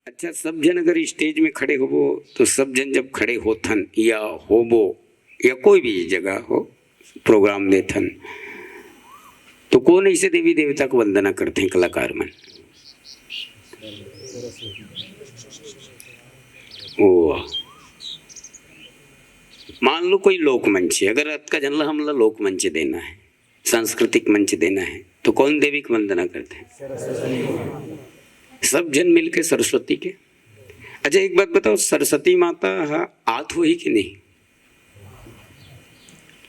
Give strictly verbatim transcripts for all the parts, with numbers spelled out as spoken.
अच्छा, सब झन अगर stage में खड़े होबो, तो सब झन जब खड़े होथन या होबो, या कोई भी जगह हो, program देथन, तो कौन ऐसे देवी देवता को वंदना करते हैं कलाकार मन? ओ, मान लो कोई लोक मंच है, अगर अतका झन ला हमला लोक मंच देना है, सांस्कृतिक मंच देना है, तो कौन देवी की वंदना करते हैं? सब झन मिलके सरस्वती के। अच्छा, एक बात बताओ, सरस्वती माता ह आत होही कि नहीं?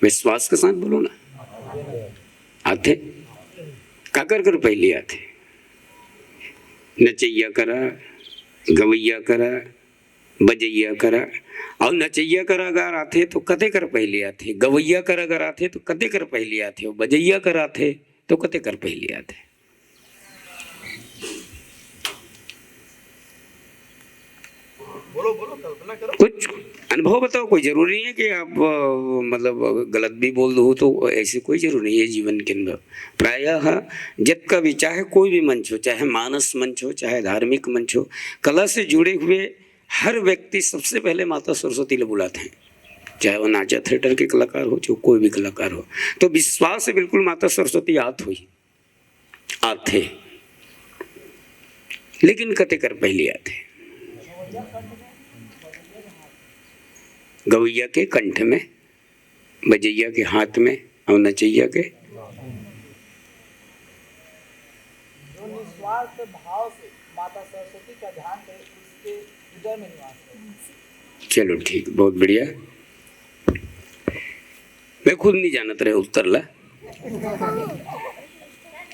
विश्वास के साथ बोलो ना, आथे। काकर कर पहली आथे? नचैया करा, गवैया करा, बजैया करा। और नचैया करा अगर आथे तो कते कर पहली आथे? गवैया करा अगर आथे तो कते कर पहली आथे? और बजैया करा आथे तो कते कर पहली आथे? बोलो, बोलो, कल्पना करो। कुछ अनुभव बताओ। कोई जरूरी नहीं है कि आप, अ, मतलब, गलत भी बोल दो, तो ऐसे कोई जरूरी नहीं है जीवन के अंदर। प्रायः जितका भी, चाहे कोई भी मंच हो, चाहे मानस मंच हो, चाहे धार्मिक मंच हो, कला से जुड़े हुए हर व्यक्ति सबसे पहले माता सरस्वती ले बुलाते हैं, चाहे वो नाचा थिएटर के कलाकार हो, चाहे कोई भी कलाकार हो। तो विश्वास है बिल्कुल माता सरस्वती आत हुई, आथे, लेकिन कते कर पहली आथे? गवैया के कंठ में, बजैया के हाथ में और नचैया के। जो निस्वार्थ भाव से माता सरस्वती का ध्यान करे, उसके हृदय में निवास करे। चलो ठीक, बहुत बढ़िया। मैं खुद नहीं जानत रहे उत्तर ला,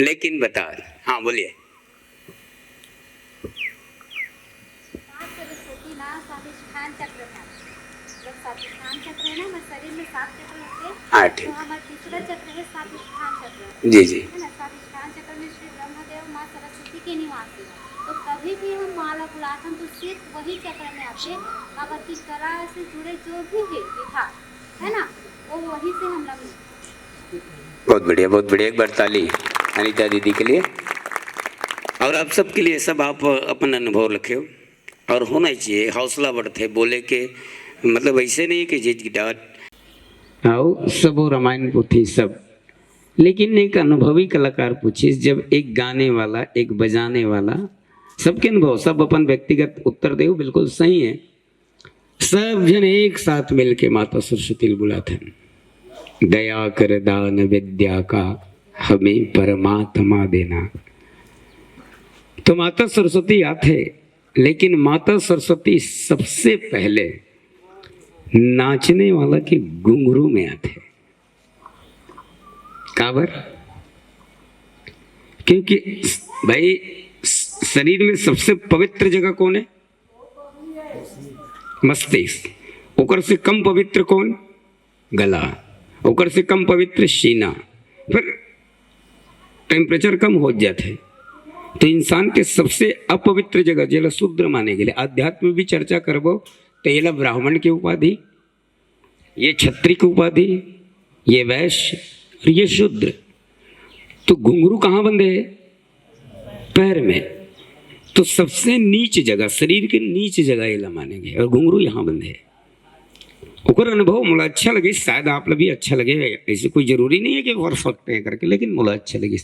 लेकिन बता। हाँ, बोलिए। सात सरस्वती ना स्वाधिष्ठान चक्र में आथे। जब स्वाधिष्ठान चक्र है ना, हमारे शरीर में सात चक्र होते हैं, हाँ, तो ठीक। हमारा तीसरा चक्र है स्वाधिष्ठान चक्र। जी, जी। है ना, स्वाधिष्ठान चक्र में श्री ब्रह्मदेव माँ सरस्वती के निवास है। तो कभी भी हम माँ ला बुलाथन तो सिर्फ वही चक्र में आथे, काबर कि कला से जुड़े जो भी है विभाग, है ना, वो वहीं से हम लोग बहुत बढ़िया, बहुत बढ़िया। एक बार ताली अनिता दीदी के लिए और आप सबके लिए। सब आप अपन अनुभव रखे हो और होना ही चाहिए, हौसला बढ़ते बोले के, मतलब ऐसे नहीं कि झिझक डांट। आओ, सबो रामायण पोथी सब, लेकिन एक अनुभवी कलाकार पूछिस, जब एक गाने वाला, एक बजाने वाला, सबके अनुभव, सब अपन व्यक्तिगत उत्तर देव, बिल्कुल सही है। सब जन एक साथ मिलके माता सरस्वती ल बुलाथन, "दया कर दान विद्या का, हमें परमात्मा देना।" तो माता सरस्वती आथे, लेकिन माता सरस्वती सबसे पहले नाचने वाला के घुंघरू में आथे। काबर? क्योंकि भाई, शरीर में सबसे पवित्र जगह कौन है? मस्तिष्क। ओकर से कम पवित्र कौन? गला। ओकर से कम पवित्र सीना। फिर temperature कम हो जाते। तो इंसान के सबसे अपवित्र जगह, जेला शूद्र माने गेले, अध्यात्म भी चर्चा करबो, तो येला ब्राह्मण के उपाधि, ये क्षत्रिय की उपाधि, ये वैश्य और ये शूद्र। तो घुंघरू कहाँ बंधे है? पैर में। तो सबसे नीच जगह, शरीर के नीच जगह येला माने गे, और घुंघरू यहाँ बंधे है। ओकर अनुभव मोला अच्छा लगे, शायद आप ला भी अच्छा लगे, ऐसे कोई जरूरी नहीं है कि ओकर सकते हैं करके, लेकिन मोला अच्छा लगे।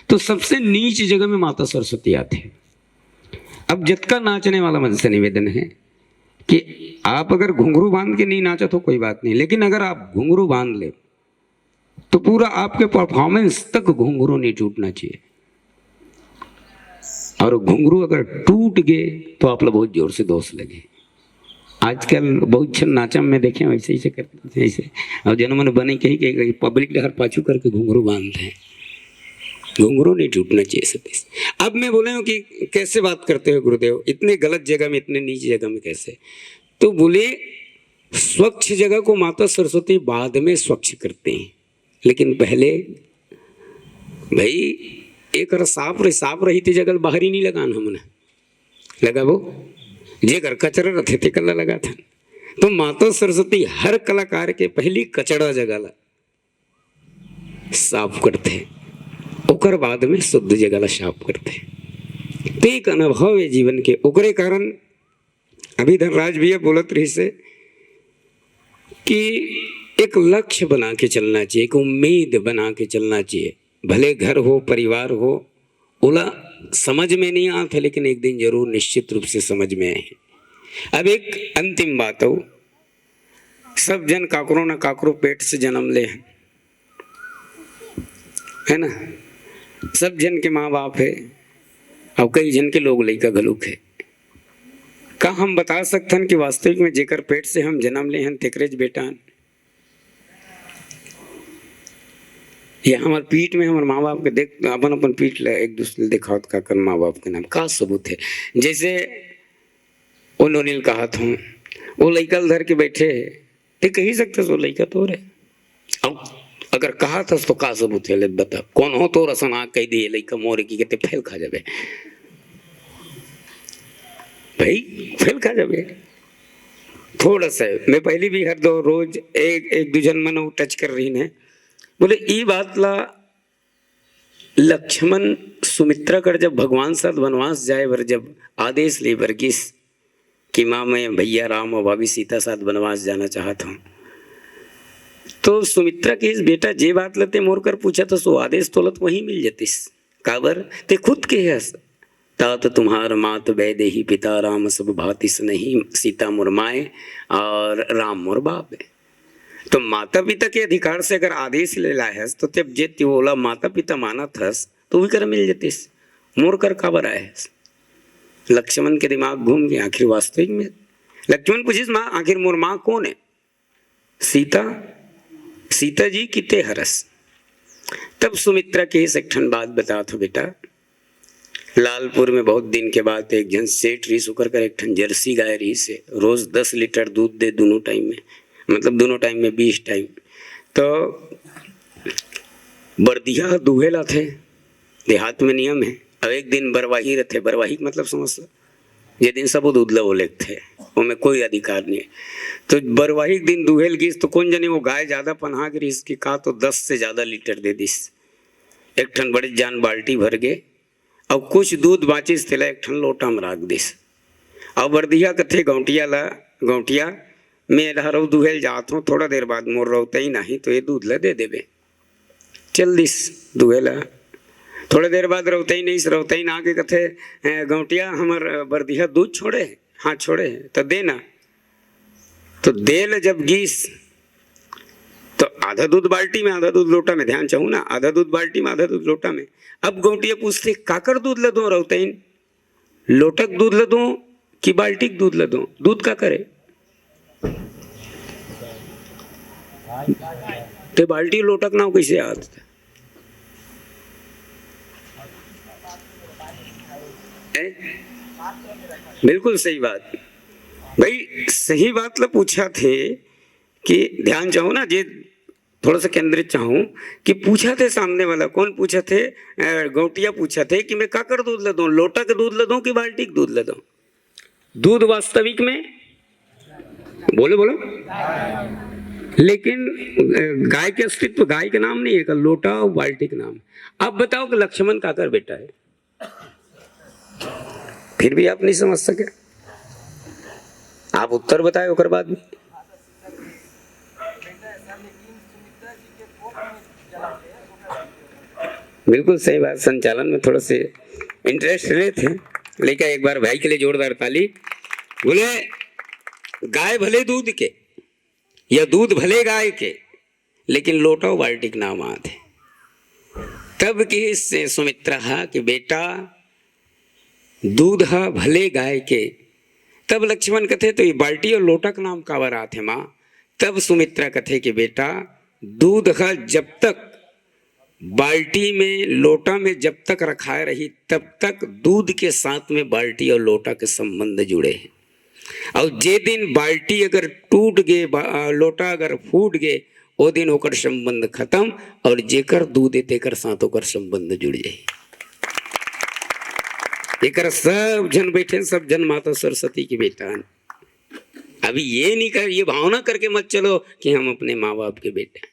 तो सबसे नीच जगह में माता सरस्वती आते हैं। अब जतका नाचने वाला मन से निवेदन है कि आप अगर घुंघरू बांध के नहीं नाचो तो कोई बात नहीं, लेकिन अगर आप घुंघरू बांध ले तो पूरा आपके performance तक घुंघरू नहीं टूटना चाहिए। और घुंघरू अगर टूट गए तो आप लोग बहुत जोर से दोष लगे। आजकल बहुत झन नाचा में देखे, वैसे ही से करते हैं, ऐसे। और जनमन बने कही कि पब्लिक डहर पाछू करके घुंघरू बांधते हैं। घुंघरू नहीं टूटना चाहिए सतीश। अब मैं बोले हूँ कि कैसे बात करते हो गुरुदेव, इतने गलत जगह में, इतने नीच जगह में कैसे? तो बोले, स्वच्छ जगह को माता सरस्वती बाद में स्वच्छ करते हैं, लेकिन पहले भाई एक साफ रही, साफ रही थी जगह बाहर ही नहीं लगान हमने लगाबो, जेकर कचरा रथे तेकर ला लगाथन। तो माता सरस्वती हर कलाकार के पहली कचरा जगह ला साफ करते, ओकर बाद में शुद्ध जगह ला साफ करते। ते एक अनुभव हे जीवन के। ओकरे कारण अभी धनराज भैया बोलत रहिस हे कि एक लक्ष्य बना के चलना चाहिए, एक उम्मीद बना के चलना चाहिए। भले घर हो, परिवार हो, ओला समझ में नहीं आत हे, लेकिन एक दिन जरूर निश्चित रूप से समझ में आही। अब एक अंतिम बात हो, सब झन काकरो न काकरो पेट से जन्म ले हे, हे ना? सब झन के माँ बाप हे, अउ कई झन के लोग लइका घलोक हे। का हम बता सकथन कि वास्तविक में जेकर पेट से हम जन्म ले हन, तेकरेच बेटा हन? या हमर पीठ में हमर माँ बाप के देख, अपन अपन पीठ ल एक दूसरे ल देखावत काकर माँ बाप के नाम का सबूत हे? जैसे ओ नोनी ल कहत हूँ, ओ लइका ल धर के बैठे हे, ते कही सकथस ओ लइका तोर हे। अब अगर कहत हस तो का सबूत हे, ले बता, कोनो तोर असन आँख कहि दिही लइका मोर हे कहिके, ते फेल खा जाबे भाई, फेल खा जाबे। थोड़ा सा मैं पहली भी हर दो रोज एक, एक दू झन मन टच कर रहिन हे, बोले ई बात ला लक्ष्मण सुमित्रा कर जब भगवान साथ वनवास जाए बर जब आदेश ले बर गिस कि माँ, मैं भैया राम अउ भाभी सीता साथ वनवास जाना चाहत हूँ, तो सुमित्रा कहिस, बेटा, जे बात ल ते मोर कर पूछत हस, ओ आदेश तोला तो वहीं मिल जतिस। काबर? ते खुद कहे हस, तात तुम्हार मात वैदेही पिता राम, सब भांति सनेही, सीता मोर माय और राम मोर बाप हे। तो माता पिता के अधिकार से अगर आदेश ले लाए हस, तो ते जे ते ओला माता पिता मानत हस, तो उही कर मिल जतिस। मोर कर काबर आए हस? लक्ष्मण के दिमाग घूम गे। आखिर वास्तविक में लक्ष्मण पूछिस, माँ, आखिर मोर माँ कोन हे? सीता, सीता जी कि ते हरस? तब सुमित्रा कहिस, एक ठन बात बतात हूँ बेटा, लालपुर में बहुत दिन के बाद एक झन सेठ रहिस, ओकर कर एक ठन जर्सी गाय रहिस हे, रोज दस लीटर दूध दे दोनों टाइम में, मतलब दोनों टाइम में बीस टाइम। तो बरदिहा ह दूहे ल आथे, देहात में नियम हे। अब एक दिन बरवाही रथे, बरवाही के मतलब समझ, जे दिन सबो दूध ल ओ लेगथे, ओमे कोई अधिकार नहीं हे। तो बरवाही के दिन दूहे ल गिस, तो कोन जनी वो गाय ज्यादा पनहा गे रहिस कि का, तो दस से ज्यादा लीटर दे दिस। एक ठन बड़े जान बाल्टी भर गे, अउ कुछ दूध बांचिस, तेला एक ठन लोटा में राख दिस। अउ बरदिहा कथे गौंटिया ला, गौंटिया, मैं एला हरऊ दूहे ल जात हूँ, थोड़ा देर बाद मोर रौतइन आही, तो ये दूध ला दे देबे। चल दिस दूहे ला। थोड़ा देर बाद रौतइन आइस, रौतइन आके कथे, "ए, गौंटिया, हमर बरदिहा दूध छोड़े हे?" "हाँ, छोड़े हे।" "त दे ना।" तो दे ल जब गिस, तो आधा दूध बाल्टी में, आधा दूध लोटा में, ध्यान चाहू ना, आधा दूध बाल्टी में, आधा दूध लोटा में। अब गौंटिया पूछथे, "काकर दूध ल दो रौतइन? लोटक दूध ल दो कि बाल्टी के दूध ल दो? दूध काकर हे?" ते बाल्टी लोटक नाव कैसे आत? ए? बिल्कुल सही बात भाई, सही बात ला पूछा थे कि ध्यान चाहू ना, जे थोड़ा सा केंद्रित चाहूँ कि पूछा थे सामने वाला, कौन पूछा थे? अ, गौटिया पूछा थे कि मैं काकर दूध ल दूँ, लोटा के दूध ल दूँ कि बाल्टी के दूध ल दूँ? दूध वास्तविक में बोलो, बोलो। लेकिन, अ, गाय के अस्तित्व, गाय के नाम नहीं है, का लोटा और बाल्टी के नाम। अब बताओ कि लक्ष्मण काकर बेटा है, फिर भी आप नहीं समझ सके। आप उत्तर बताए ओकर बाद में। बिल्कुल सही बात, संचालन में थोड़ा से इंटरेस्ट लेते हैं। लेकिन एक बार भाई के लिए जोरदार ताली। बोले, गाय भले दूध के या दूध भले गाय के, लेकिन लोटा बाल्टी के नाम आत हे। तब कहिस सुमित्रा हा कि बेटा, दूध हा भले गाय के। तब लक्ष्मण कथे, तो ये बाल्टी और लोटा के नाम काबर आत हे माँ? तब सुमित्रा कथे कि बेटा, दूध हा जब तक बाल्टी में, लोटा में जब तक रखाए रही, तब तक दूध के साथ में बाल्टी और लोटा के संबंध जुड़े हे। और जे दिन बाल्टी अगर टूट गे, बा-, लोटा अगर फूट गे, ओ दिन ओकर संबंध खत्म, और जेकर दूध हे, तेकर साथ ओकर संबंध जुड़ जाही। एकर सब झन बैठे, सब झन माता सरस्वती के बेटा हन। अभी ये नहीं कर, ये भावना करके मत चलो कि हम अपने माँ बाप के बेटे हैं।